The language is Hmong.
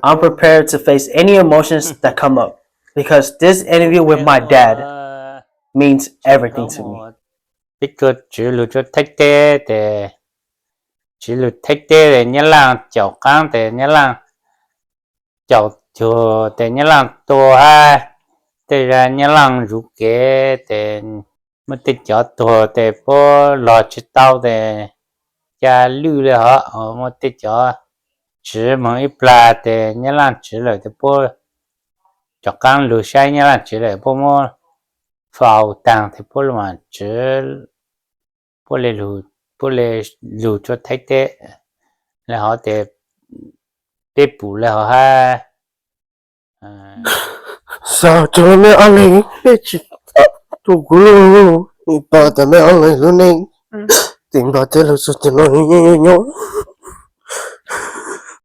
I'm prepared to face any emotions that come up because this interview with my dad means everything to me. Peb tuaj tsiv lug rua Thaib teb tes, tsiv lug Thaib teb tes Nyab Laaj caum qaab tes Nyab Laaj caum tug tes Nyab Laaj tua hab, tej zag Nyab Laaj zuv kev tes muaj tej cov tuag tes puab lug tsi tau tes ca lwj le hov, muaj tej cov tsiv moog ib plag tes Nyab Laaj tsiv lawm tes puab rov qaab lug saib Nyab Laaj tsiv lawm puab muab faus taag tes puab lug maam tsiv, puab le lug rua Thaib teb le hov tes peb pum le hov hab. Xav rua mej ob leeg, mej tsi tu kuv lug, pab tas mej ob leeg lub neej, tim npog tej lug txug tim nuav nyob nyob.